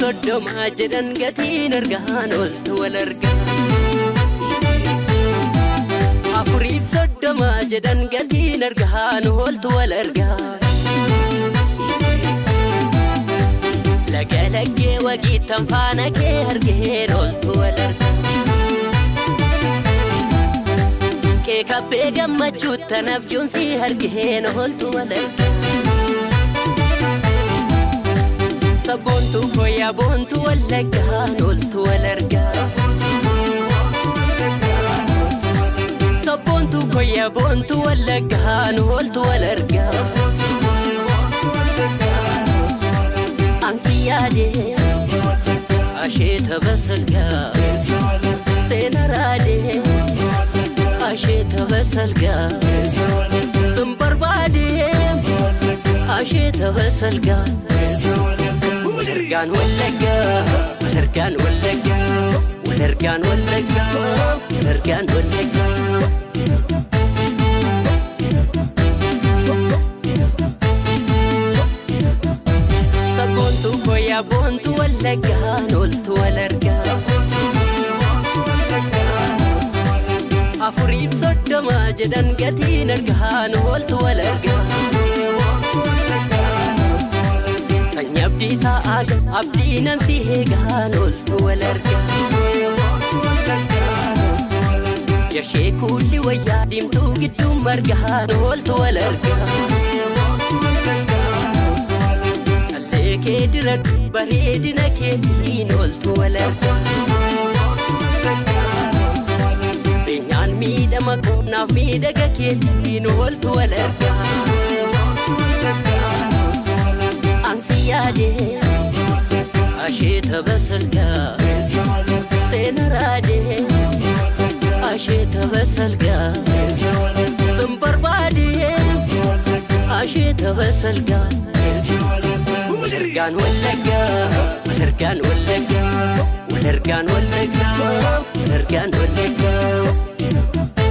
30 jedhan gatiin argaan oltu wal argaa. 34 jedhan gatiin argaan oltu wal argaa. Laga laggee wagiittan faana kee argeen oltu wal argaa. Keekabbee gammachuuttan abjuun si argeen oltu wal argaa. Sabboontuu koyyaa boontuu wallaggaan oltu wal argaa. Sabboontuu koyyaa boontuu wallaggaan oltu wal argaa. Ansi yaadee asheeta basalgaa seena raadee asheeta basalgaa sun barbaadee asheeta basalgaa. Walargaan wallaggaa walargaan wallaggaa walargaan wallaggaa walargaan wallaggaa. Sabboontuu koyyaa boontuu wallaggaan oltu wal argaa. 34 jedhan gatiin argaan oltu wal argaa. Sanyii abdii sa'aaga abdii namsi eegaan oltu wal argaa. Yashee kuulli wayyaa diimtuu gidduun margaan oltu wal argaa. Callee kee diradhu bareedina keetiin oltu wal argaa. Beenyaan miidhama koonaaf miidhaga keetiin oltu wal argaa. Ansi yaadee asheeta basalgaa seena raadee asheeta basalgaa sun barbaadee asheeta basalgaa. Walargaan wallaggaa walargaan wallaggaa walargaan wallaggaa walargaan wallaggaa.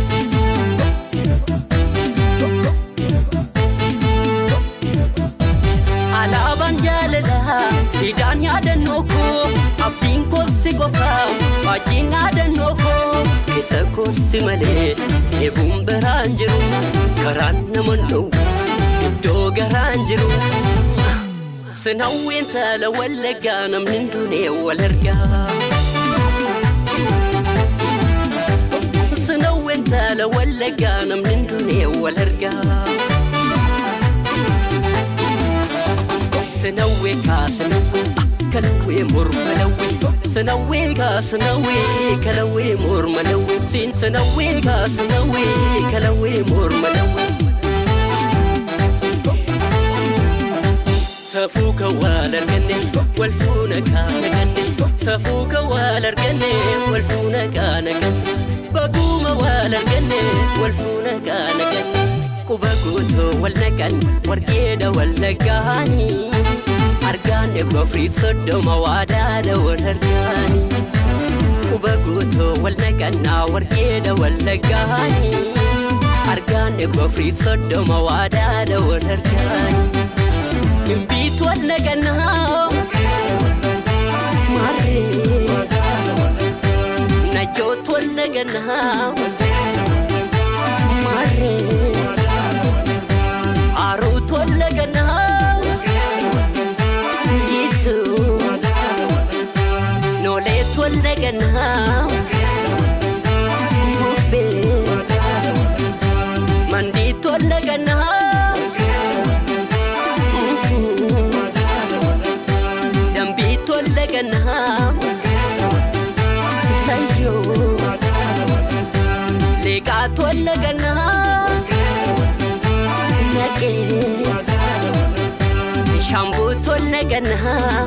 Alaabaan jaalalaa siidaan yaadannoo koo abdiin koossi qofaa faajjiin yaadannoo koo keessa koossi malee eebuun biraan jiru karaan nama dhowwu iddoo garaan jiru. Sinawween taala wallaggaa namni hin duune wal argaa. Sinawween taala wallaggaa namni hin duune wal argaa. Sinawwee kaasinawwee kalawwee morma lawwee sinawwee kaasinawwee kalawwee morma lawwee siin sinawwee kaasinawwee kalawwee morma lawwee. Safuu kan wal arganne wal fuuna kaana ganne safuu kan wal arganne wal fuuna kaana ganne baguuma wal arganne wal fuuna kaana ganne quba guutuu wal naqan warqeedha wal naggaanii argaan 34 waadaadha wal argaanii quba guutuu wal naqannaa warqeedha wal naggaanii argaan 34 waadaadha wal argaanii. Imbiitu wal naqannaa maarree najjootu wal naqannaa maarree aaruutu wal naqannaa jiituu nooleetu wal naqannaa bubbee mandiitu wal naqannaa. Sayyoo leeqaatu wal naqannaa naqee shaambuutu wal naqannaa.